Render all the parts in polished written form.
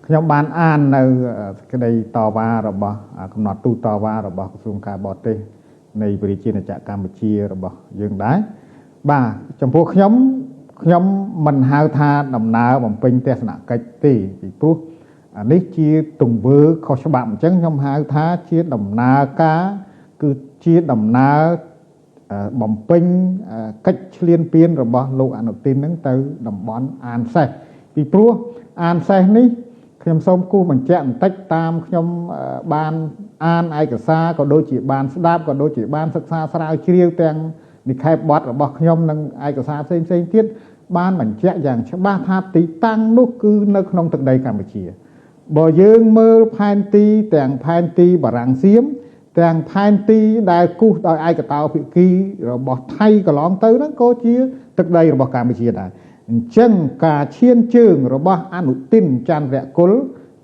ខ្ញុំបានអាននៅសេចក្តីតវ៉ារបស់កំណត់ទូតតវ៉ារបស់ក្រសួងការបរទេសនៃប្រជាជាតិកម្ពុជារបស់យើងដែរបាទចំពោះខ្ញុំខ្ញុំមិនហៅថាដំណើរបំពេញទស្សនកិច្ចទេពីព្រោះអានេះជាទង្វើខុសច្បាប់អញ្ចឹងខ្ញុំហៅថាជាដំណើរការគឺជាដំណើរបំពេញកិច្ចឈ្លានពានរបស់លោកអនុទិននឹងទៅតំបន់អានសេះពីព្រោះអានសេះនេះខ្ញុំសូមគូសបញ្ជាក់បន្តិចតាមខ្ញុំបានអានឯកសារក៏ដូចជាបានស្ដាប់ក៏ដូចជាបានសិក្សាស្រាវជ្រាវទាំងនិខេបបទរបស់ខ្ញុំនិងឯកសារផ្សេងផ្សេងទៀតបានបញ្ជាក់យ៉ាងច្បាស់ថាទីតាំងនោះគឺនៅក្នុងទឹកដីកម្ពុជាបើយើងមើលផែនទីទាំងផែនទីបារាំងសៀមទាំងផែនទីដែលគូសដោយឯកតោភាគីរបស់ថៃកន្លងទៅហ្នឹងក៏ជាទឹកដីរបស់កម្ពុជាដែរអញ្ចឹងការឈានជើងរបស់អនុទិនចន្ទរគុល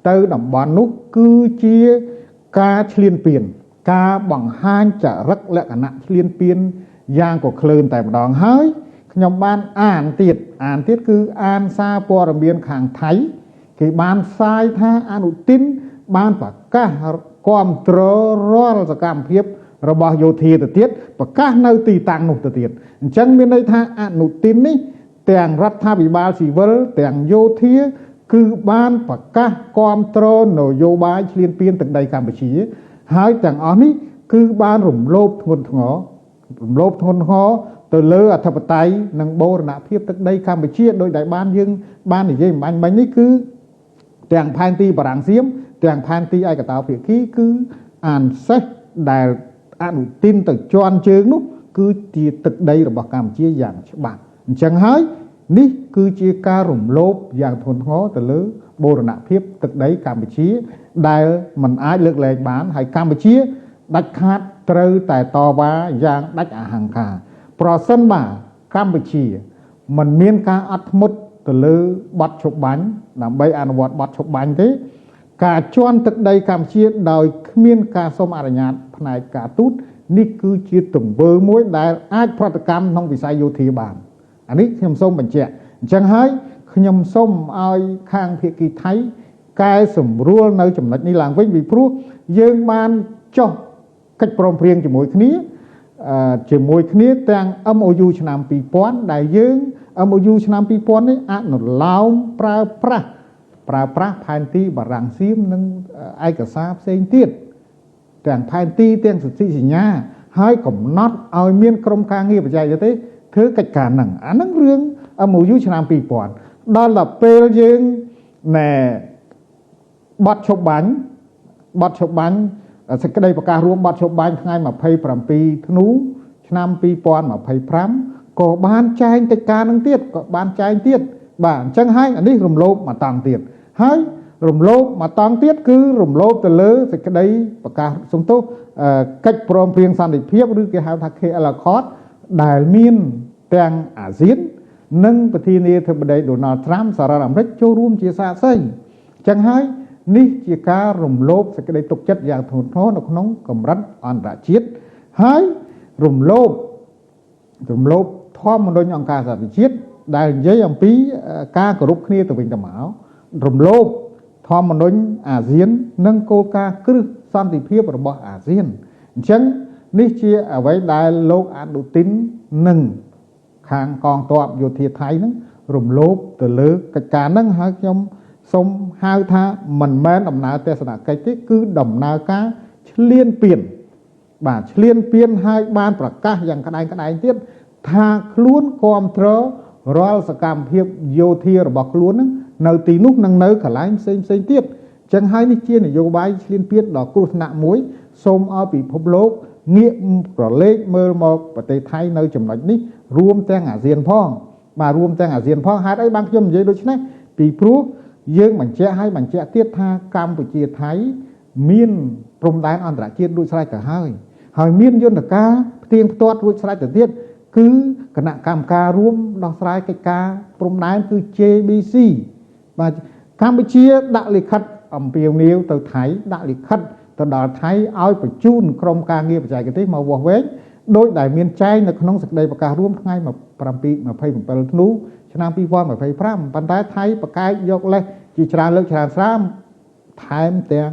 ទៅតំបន់នោះគឺជាការឈ្លានពានការបង្ហាញចរិតលក្ខណៈឈ្លានពានយ៉ាងក៏ក្លឿនតែម្ដងហើយខ្ញុំបានអានទៀតគឺអានសារព័ត៌មានខាងថៃគេបានផ្សាយថាអនុទិនបានប្រកាសគាំទ្ររាល់សកម្មភាពរបស់យោធាទៅទៀតប្រកាសនៅទីតាំងនោះទៅទៀតអញ្ចឹងមានន័យថាអនុទិននេះទាំងរដ្ឋាភិបាលស៊ីវិលទាំងយោធាគឺបានប្រកាសគាំទ្រនយោបាយឈ្លានពានទឹកដីកម្ពុជាហើយទាំងអស់នេះគឺបានរំលោភធ្ងន់ធ្ងររំលោភធ្ងន់ធ្ងរទៅលើអធិបតេយ្យនិងបូរណភាពទឹកដីកម្ពុជាដោយដែលបានយើងបាននិយាយបាញ់មិញនេះគឺទាំងផែនទីបារាំងសៀមទាំងផែនទីឯកតោភាគីគឺអានសេះដែលអនុទិនទៅជន់ជើងនោះគឺជាទឹកដីរបស់កម្ពុជាយ៉ាងច្បាស់អញ្ចឹងហើយនេះគឺជាការរំលោភយ៉ាងធ្ងន់ធ្ងរទៅលើបូរណភាពទឹកដីកម្ពុជាដែលមិនអាចលើកលែងបានហើយកម្ពុជាដាច់ខាតត្រូវតែតវ៉ាយ៉ាងដាច់អហង្ការប្រសិនបើកម្ពុជាមិនមានការអត់ធ្មត់ទៅលើបទឈប់បាញ់ដើម្បីអនុវត្តបទឈប់បាញ់ទេការជន់ទឹកដីកម្ពុជាដោយគ្មានការសូមអនុញ្ញាតផ្នែកការទូតនេះគឺជាទង្វើមួយដែលអាចប្រតិកម្មក្នុងវិស័យយោធាបានអានេះខ្ញុំសូមបញ្ជាក់អញ្ចឹងហើយខ្ញុំសូមឲ្យខាងភាគីថៃកែសម្រួលនៅចំណុចនេះឡើងវិញពីព្រោះយើងបានចុះកិច្ចព្រមព្រៀងជាមួយគ្នាទាំង MOU ឆ្នាំ2000ដែលយើង MOU ឆ្នាំ2000នេះអនុលោមប្រើប្រាស់ផែនទីបារាំងសៀមនិងឯកសារផ្សេងទៀតទាំងផែនទីទាំងសន្ធិសញ្ញាហើយកំណត់ឲ្យមានក្រុមការងារបច្ចេកទេសធ្វើកិច្ចការហ្នឹងអាហ្នឹងរឿង MOU ឆ្នាំ2000ដល់ដល់ពេលយើងណែបទឈប់បាញ់សេចក្តីប្រកាសរួមបទឈប់បាញ់ថ្ងៃ27ធ្នូឆ្នាំ2025ក៏បានចែងកិច្ចការនឹងទៀតក៏បានចែងទៀតបាទអញ្ចឹងហើយអានេះរំលោភមកតង់ទៀតហើយរំលោភមកតង់ទៀតគឺរំលោភទៅលើសេចក្តីប្រកាសសំទោសកិច្ចព្រមព្រៀងសន្តិភាពឬគេហៅថា KL Accord ដែលមានទាំងអាស៊ាននិងប្រធានាធិបតីដូណាល់ត្រាំសហរដ្ឋអាមេរិកចូលរួមជាសាក្សីអញ្ចឹងហើយនេះជាការរំលោភសេចក្តីទុកចិត្តយ៉ាងធ្ងន់ធ្ងរនៅក្នុងកម្រិតអន្តរជាតិហើយរំលោភធម្មនុញ្ញអង្គការសហប្រជាជាតិដែលនិយាយអំពីការគោរពគ្នាទៅវិញទៅមករំលោភធម្មនុញ្ញអាស៊ាននិងគោលការណ៍គ្រឹះសន្តិភាពរបស់អាស៊ានអញ្ចឹងនេះជាអ្វីដែលលោកអនុទិននិងខាងកងទ័ពយោធាថៃហ្នឹងរំលោភទៅលើកិច្ចការហ្នឹងហើយខ្ញុំសូមហៅថាមិនមែនដំណើរទស្សនកិច្ចទេគឺដំណើរការឈ្លានពានបាទឈ្លានពានហើយបានប្រកាសយ៉ាងក្តែងទៀតថាខ្លួនគាំទ្ររាល់សកម្មភាពយោធារបស់ខ្លួនហ្នឹងនៅទីនោះនិងនៅកន្លែងផ្សេងទៀតអញ្ចឹងហើយនេះជានយោបាយឈ្លានពានដ៏គ្រោះថ្នាក់មួយសូមឲ្យពិភពលោកងាកប្រឡេកមើលមកប្រទេសថៃនៅចំណុចនេះរួមទាំងអាស៊ានផងបាទរួមទាំងអាស៊ានផងហេតុអីបានខ្ញុំនិយាយដូចនេះពីព្រោះយើងបញ្ជាក់ឲ្យបញ្ជាក់ទៀតថាកម្ពុជាថៃមានព្រំដែនអន្តរជាតិរួចស្រេចទៅហើយហើយមានយន្តការផ្ទៀងផ្ទាត់រួចស្រេចទៅទៀតគឺគណៈកម្មការរួមដោះស្រាយកិច្ចការព្រំដែនគឺ JBC បាទកម្ពុជាដាក់លិខិតអំពាវនាវទៅថៃដាក់លិខិតទៅដល់ថៃឲ្យបញ្ជូនក្រុមការងារបច្ចេកទេសមកវាស់វែងដោយដែលមានចែងនៅក្នុងសេចក្តីប្រកាសរួមថ្ងៃ27 ធ្នូឆ្នាំ2025ប៉ុន្តែថៃប្រកែកយកលេស ជាច្រើនលើកច្រើនស្រាមថែមទាំង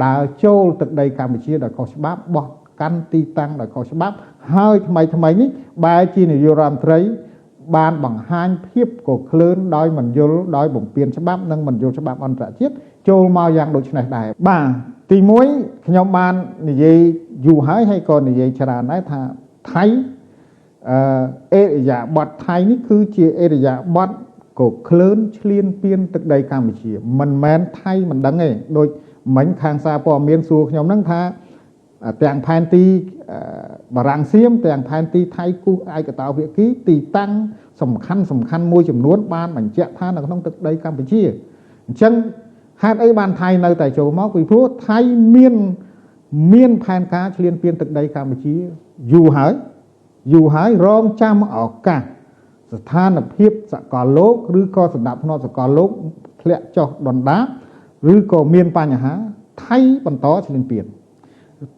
ដើរចូលទឹកដីកម្ពុជាដោយខុសច្បាប់បោះកាន់ទីតាំងដោយខុសច្បាប់ហើយថ្មីថ្មីនេះបែរជានាយករដ្ឋមន្ត្រីបានបង្ហាញភាពកក្លឿនដោយមិនយល់ដោយបំពានច្បាប់និងមិនយល់ច្បាប់អន្តរជាតិចូលមកយ៉ាងដូចនេះដែរបាទទី1ខ្ញុំបាននិយាយយូរហើយហើយក៏និយាយច្រើនដែរថាថៃអេរិយាបថថៃនេះគឺជាអេរិយាបថកក្លឿនឆ្លៀនពៀនទឹកដីកម្ពុជាមិនមែនថៃមិនដឹងទេដូចមិញខាងសារព័ត៌មានសួរខ្ញុំហ្នឹងថាទាំងផែនទីបារាំងសៀមទាំងផែនទីថៃគូសឯកតោភាគីទីតាំងសំខាន់សំខាន់មួយចំនួនបានបញ្ជាក់ថានៅក្នុងទឹកដីកម្ពុជាអញ្ចឹងហេតុអីបានថៃនៅតែចូលមកពីព្រោះថៃមានផែនការឈ្លានពានទឹកដីកម្ពុជាយូរហើយរងចាំឱកាសស្ថានភាពសកលលោកឬក៏សន្តិភាពសកលលោកធ្លាក់ចុះដុនដាបឬក៏មានបញ្ហាថៃបន្តឈ្លានពាន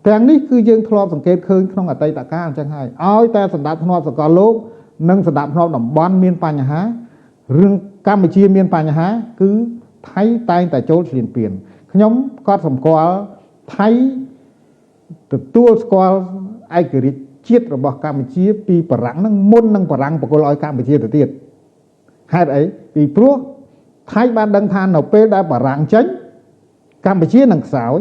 ទាំងនេះគឺយើងធ្លាប់សង្កេតឃើញក្នុងអតីតកាលអញ្ចឹងហើយឲ្យតែសន្តិភាពសកលលោកនិងសន្តិភាពតំបន់មានបញ្ហារឿងកម្ពុជាមានបញ្ហាគឺថៃតែងតែចូលឈ្លានពានខ្ញុំក៏សម្គាល់ថៃទទួលស្គាល់ឯករាជ្យជាតិរបស់កម្ពុជាពីបារាំងហ្នឹងមុននឹងបារាំងប្រគល់ឲ្យកម្ពុជាទៅទៀតហេតុអីពីព្រោះថៃបានដឹងថានៅពេលដែលបារាំងចេញកម្ពុជានឹងខ្សោយ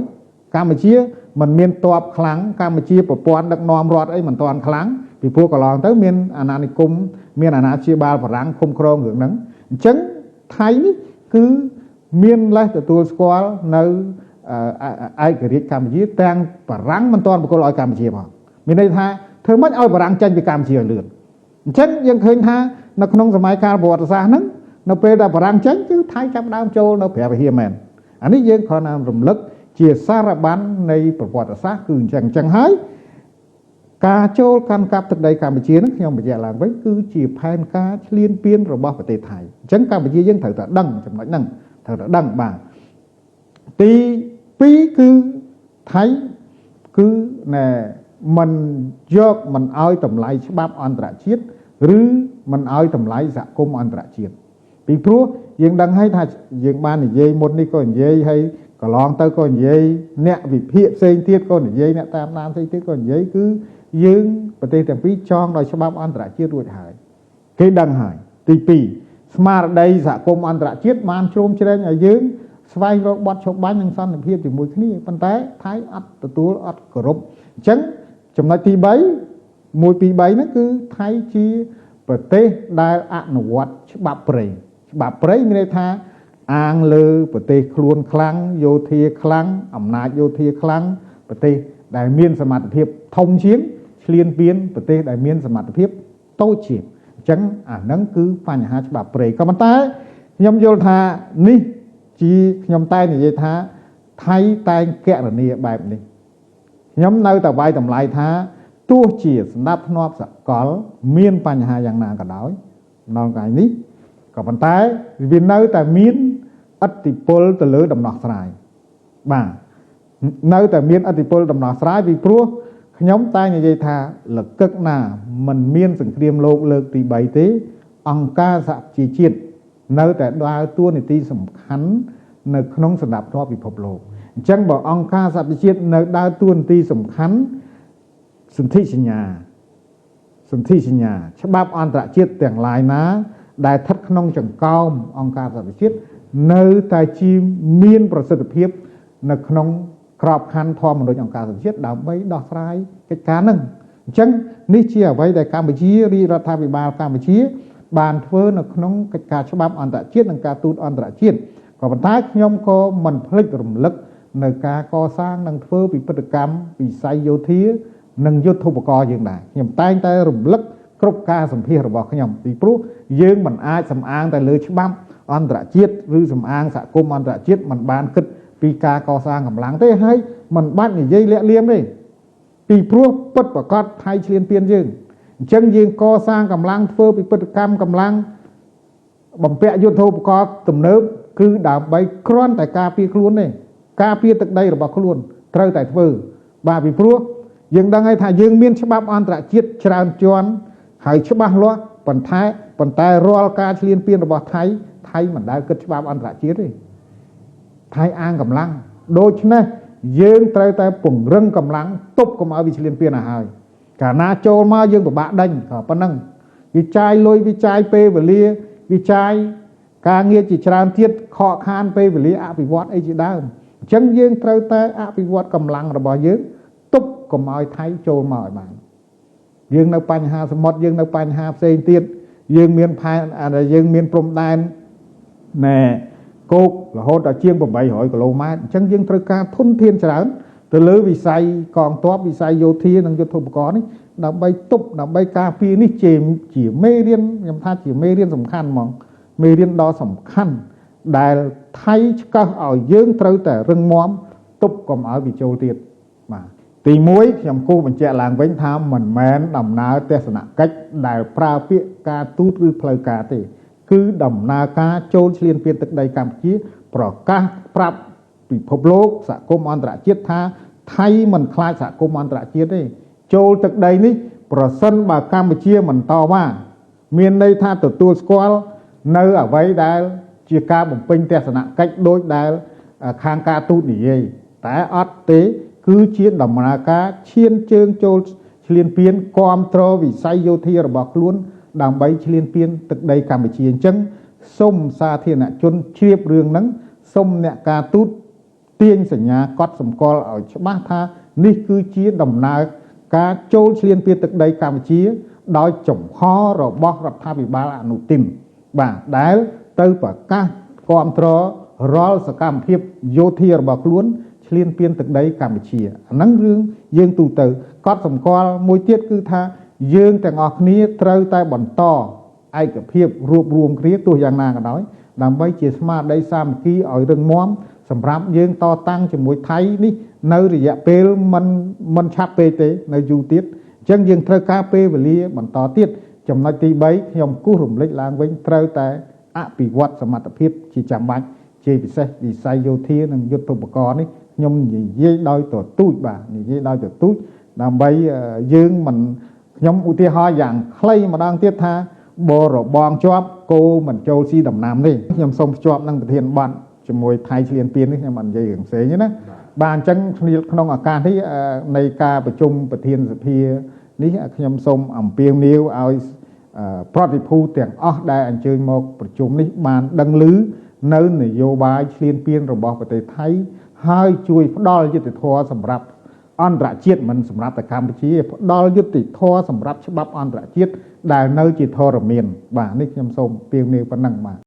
កម្ពុជាមិនមានតបខ្លាំងកម្ពុជាប្រព័ន្ធដឹកនាំរដ្ឋអីមិនទាន់ខ្លាំងពីព្រោះកន្លងទៅមានអាណានិគមមានអាណាព្យាបាលបារាំងឃុំគ្រងរឿងហ្នឹងអញ្ចឹងថៃនេះគឺមានលេសទទួលស្គាល់នៅឯករាជ្យកម្ពុជាទាំងបារាំងមិនទាន់ប្រគល់ឲ្យកម្ពុជាផងមានន័យថាធ្វើម៉េចឲ្យបារាំងចេញពីកម្ពុជាឲ្យលឿនអញ្ចឹងយើងឃើញថានៅក្នុងសម័យកាលប្រវត្តិសាស្ត្រហ្នឹងនៅពេលដែលបារាំងចេញគឺថៃចាប់ដើមចូលនៅព្រះវិហារមែនអានេះយើងគ្រាន់តែរំលឹកជាសារប័ននៃប្រវត្តិសាស្ត្រគឺអញ្ចឹងហើយការចូលកាន់កាប់ទឹកដីកម្ពុជានឹងខ្ញុំបញ្ជាក់ឡើងវិញគឺជាផែនការឈ្លានពានរបស់ប្រទេសថៃអញ្ចឹងកម្ពុជាយើងត្រូវតែដឹងចំណុចហ្នឹងត្រូវតែដឹងបាទទី2គឺថៃគឺណែមិនយកមិនឲ្យតម្លៃច្បាប់អន្តរជាតិឬមិនឲ្យតម្លៃសហគមន៍អន្តរជាតិពីព្រោះយើងដឹងហើយថាយើងបាននិយាយមុននេះក៏និយាយហើយកន្លងទៅក៏និយាយអ្នកវិភាគផ្សេងទៀតក៏និយាយអ្នកតាមដានផ្សេងទៀតក៏និយាយគឺយើងប្រទេសទាំងពីរចងដោយច្បាប់អន្តរជាតិរួចហើយគេដឹងហើយទី2ស្មារតីសហគមន៍អន្តរជាតិបានជ្រោមជ្រែងឲ្យយើងស្វែងរកបទឈប់បាញ់និងសន្តិភាពជាមួយគ្នាប៉ុន្តែថៃអត់ទទួលអត់គោរពអញ្ចឹងចំណុចទី3 1 2 3ហ្នឹងគឺថៃជាប្រទេសដែលអនុវត្តច្បាប់ព្រៃច្បាប់ព្រៃមានន័យថាអាងលើប្រទេសខ្លួនខ្លាំងយោធាខ្លាំងអំណាចយោធាខ្លាំងប្រទេសដែលមានសមត្ថភាពធំជាងឈ្លានពានប្រទេសដែលមានសមត្ថភាពតូចជាងអញ្ចឹងអាហ្នឹងគឺបញ្ហាច្បាប់ព្រៃក៏ប៉ុន្តែខ្ញុំយល់ថានេះជាខ្ញុំតែនិយាយថាថៃតែងកណនាបែបនេះខ្ញុំនៅតែវាយតម្លៃថាទោះជាស្ដាប់ធ្នាប់សកលមានបញ្ហាយ៉ាងណាក៏ដោយដល់ថ្ងៃនេះក៏ប៉ុន្តែវានៅតែមានឥទ្ធិពលទៅលើដំណោះស្រាយបាទនៅតែមានឥទ្ធិពលដំណោះស្រាយពីព្រោះខ្ញុំតែនិយាយថាលកឹកណាមិនមានសង្គ្រាមលោកលើកទី3ទេអង្គការសហប្រជាជាតិនៅតែដើរតួនាទីសំខាន់នៅក្នុងសន្តិភាពពិភពលោកអញ្ចឹងបើអង្គការសហប្រជាជាតិនៅដើរតួនាទីសំខាន់សន្ធិសញ្ញាច្បាប់អន្តរជាតិទាំងឡាយណាដែលស្ថិតក្នុងចង្កោមអង្គការសហប្រជាជាតិនៅតែជាមានប្រសិទ្ធភាពនៅក្នុងក្របខ័ណ្ឌធម្មនុញ្ញអង្គការសហប្រជាជាតិដើម្បីដោះស្រាយកិច្ចការហ្នឹងអញ្ចឹងនេះជាអ្វីដែលកម្ពុជារាជរដ្ឋាភិបាលកម្ពុជាបានធ្វើនៅក្នុងកិច្ចការច្បាប់អន្តរជាតិនិងការទូតអន្តរជាតិក៏ប៉ុន្តែខ្ញុំក៏មិនភ្លេចរំលឹកនៅការកសាងនិងធ្វើពិពិធកម្មវិស័យយោធានិងយុទ្ធោបករណ៍យើងដែរខ្ញុំតែងតែរំលឹកគ្រប់ការសម្ភាសរបស់ខ្ញុំពីព្រោះយើងមិនអាចសំអាងតែលើច្បាប់អន្តរជាតិឬសំអាងសហគមន៍អន្តរជាតិមិនបានគិតពីការកសាងកម្លាំងទេហើយមិនបាច់និយាយលាក់លៀមទេពីព្រោះពិតប្រកបថៃឈ្លានពានយើងអញ្ចឹងយើងកសាងកម្លាំងធ្វើពិពិធកម្មកម្លាំងបំពាក់យុទ្ធោបករណ៍ទំនើបគឺដើម្បីគ្រាន់តែការពារខ្លួនទេការពារទឹកដីរបស់ខ្លួនត្រូវតែធ្វើបាទពីព្រោះយើងដឹងហើយថាយើងមានច្បាប់អន្តរជាតិច្រើនជាន់ហើយច្បាស់លាស់ប៉ុន្តែរាល់ការឈ្លានពានរបស់ថៃ ថៃមិនដែលគិតច្បាប់អន្តរជាតិទេថៃអាងកម្លាំងដូច្នេះយើងត្រូវតែពង្រឹងកម្លាំងទប់កុំឲ្យវាឈ្លានពានឲ្យហើយកាលណាចូលមកយើងពិបាកដេញក៏ប៉ុណ្ណឹងវាចាយលុយវាចាយពេលវេលាវាចាយការងារជាច្រើនទៀតខកខានពេលវេលាអភិវឌ្ឍអីជាដើមអញ្ចឹងយើងត្រូវតែអភិវឌ្ឍកម្លាំងរបស់យើងទប់កុំឲ្យថៃចូលមកឲ្យបានយើងនៅបញ្ហាសមុទ្រយើងនៅបញ្ហាផ្សេងទៀតយើងមានផែនយើងមានព្រំដែនណែគោករហូតដល់ជាង800គីឡូម៉ែត្រអញ្ចឹងយើងត្រូវការធនធានច្រើនទៅលើវិស័យកងទ័ពវិស័យយោធានិងយុទ្ធោបករណ៍នេះដើម្បីទប់ដើម្បីការពារនេះជាមេរៀនខ្ញុំថាជាមេរៀនសំខាន់ហ្មងមេរៀនដ៏សំខាន់ដែលថៃឆ្កឹះឲ្យយើងត្រូវតែរឹងមាំទប់កុំឲ្យវាចូលទៀតបាទទី1ខ្ញុំគូសបញ្ជាក់ឡើងវិញថាមិនមែនដំណើរទស្សនកិច្ចដែលប្រើពាក្យការទូតឬផ្លូវការទេគឺដំណើរការចូលឈ្លានពានទឹកដីកម្ពុជាប្រកាសប្រាប់ពិភពលោកសហគមន៍អន្តរជាតិថាថៃមិនខ្លាចសហគមន៍អន្តរជាតិទេចូលទឹកដីនេះប្រសិនបើកម្ពុជាមិនតវ៉ាមានន័យថាទទួលស្គាល់នៅអ្វីដែលជាការបំពេញទស្សនកិច្ចដោយដែលខាងការទូតនិយាយតែអត់ទេគឺជាដំណើរការឈានជើងចូលឈ្លានពានគាំទ្រវិស័យយោធារបស់ខ្លួនដើម្បីឈ្លានពានទឹកដីកម្ពុជាអញ្ចឹងសូមសាធារណជនជ្រាបរឿងហ្នឹងសូមអ្នកការទូតទាញសញ្ញាកត់សម្គាល់ឲ្យច្បាស់ថានេះគឺជាដំណើរការចូលឈ្លានពានទឹកដីកម្ពុជាដោយចំហរបស់រដ្ឋាភិបាលអនុទិនបាទដែលទៅប្រកាសគាំទ្ររាល់សកម្មភាពយោធារបស់ខ្លួនឈ្លានពានទឹកដីកម្ពុជាអាហ្នឹងរឿងយើងទូទៅកត់សម្គាល់មួយទៀតគឺថាយើងទាំងអស់គ្នាត្រូវតែបន្តឯកភាពរួបរួមគ្នាទោះយ៉ាងណាក៏ដោយដើម្បីជាស្មារតីសាមគ្គីឲ្យរឹងមាំសម្រាប់យើងតតាំងជាមួយថៃនេះនៅរយៈពេលមិនឆាប់ពេកទេនៅយូរទៀតអញ្ចឹងយើងត្រូវការពេលវេលាបន្តទៀតចំណុចទី3ខ្ញុំគូសរំលេចឡើងវិញត្រូវតែអភិវឌ្ឍសមត្ថភាពជាចាំបាច់ជាពិសេសវិស័យយោធានិងយុទ្ធោបករណ៍នេះខ្ញុំនិយាយដោយទទូចបាទនិយាយដោយទទូចដើម្បីយើងមិនខ្ញុំឧទាហរណ៍យ៉ាងខ្លីម្ដងទៀតថាបរបងជាប់គោមិនចូលស៊ីដំណាំនេះខ្ញុំសូមភ្ជាប់នឹងប្រធានបទជាមួយថៃឈ្លានពាននេះខ្ញុំអត់និយាយរឿងផ្សេងទេណាបាទអញ្ចឹងក្នុងឱកាសនេះនៃការប្រជុំប្រធានសភានេះខ្ញុំសូមអំពាវនាវឲ្យប្រតិភូទាំងអស់ដែលអញ្ជើញមកប្រជុំនេះបានដឹងឮនៅនយោបាយឈ្លានពានរបស់ប្រទេសថៃហើយជួយផ្ដល់យុត្តិធម៌សម្រាប់អន្តរជាតិមិនសម្រាប់តែកម្ពុជាផ្ដល់យុត្តិធម៌សម្រាប់ច្បាប់អន្តរជាតិដែលនៅជាធរមានបាទនេះខ្ញុំសូមពៀវនាវប៉ុណ្ណឹងបាទ។